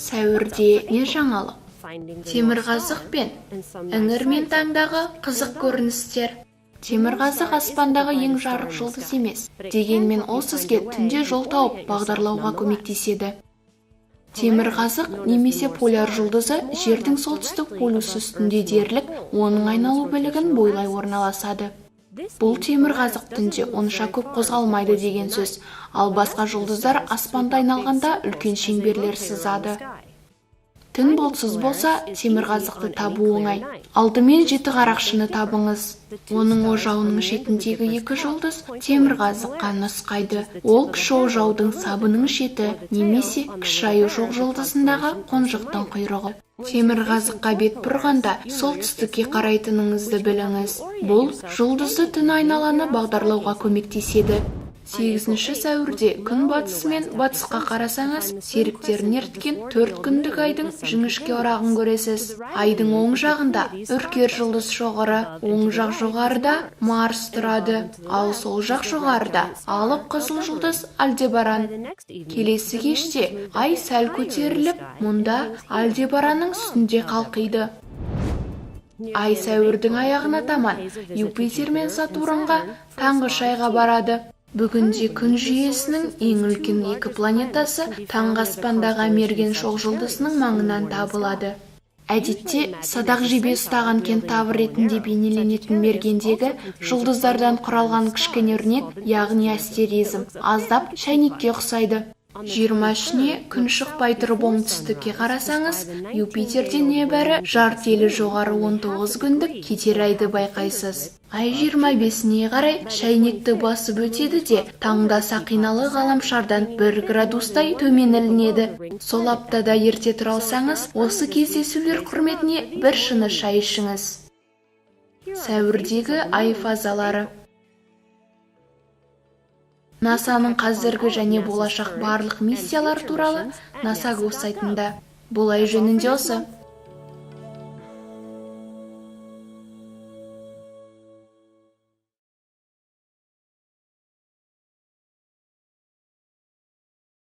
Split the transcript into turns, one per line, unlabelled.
Сәуірде не жаңалық? Темірқазық пен Іңір мен таңдағы қызық көріністер. Темірқазық аспандағы ең жарық жұлдыз емес, дегенмен ол сізге түнде жол тауып, бағдарлауға көмектеседі. Темірқазық немесе Поляр жұлдызы Жердің солтүстік полюсі үстінде, дерлік оның айналу білігін бойлай орналасады. Бұл темірқазық түнде онша көп қозғалмайды деген сөз, ал басқа жұлдыздар аспанды айналғанда үлкен шеңберлер сызады. Түн бұлтсыз болса, темірқазықты табу оңай. Алдымен жеті қарақшыны табыңыз. Оның ожауының шетіндегі екі жұлдыз темірқазыққа нұсқайды. Ол кіші ожаудың сабының шеті немесе кіші аю шоқжұлдызындағы қонжықтың құйрығы. Темірқазыққа бет бұрғанда, солтүстікке қарайтыныңызды біліңіз. Бұл жұлдызды түн айналаны бағдарлауға көмектеседі. 8 сәуірде күн батысымен батысқа қарасаңыз, серіктерін ерткен 4 күндік айдың жіңішке орағын көресіз. Айдың оң жағында Үркер жұлдыз шоғыры, оң жақ жоғарыда Марс тұрады, ал сол жақ жоғарыда алып қызыл жұлдыз Альдебаран. Келесі кеште ай сәл көтеріліп, мұнда Альдебаранның үстінде қалқиды. Ай сәуірдің аяғына таман Юпитер мен Сатурнға таңғы шайға барады. Бүгінде Күн жүйесінің ең үлкен екі планетасы таңғы аспандағы Мерген шоқжұлдызының маңынан табылады. Әдетте садақ жебе ұстаған кентавр ретінде бейнеленетін Мергендегі жұлдыздардан құралған кішкене өрнек, яғни астеризм, аздап шәйнекке ұқсайды. 23-іне күн шықпай тұрып оңтүстікке қарасаңыз, Юпитерден небәрі жарты елі жоғары 19 күндік кетер айды байқайсыз. Ай 25-іне қарай шәйнекті басып өтеді де, таңда сақиналы ғаламшардан 1 градустай төмен ілінеді. Сол аптада ерте тұра алсаңыз, осы кездесулер құрметіне бір шыны шай ішіңіз. Сәуірдегі ай фазалары. НАСАның қазіргі және болашақ барлық миссиялары туралы NASA.gov сайтында. Бұл ай жөнінде осы.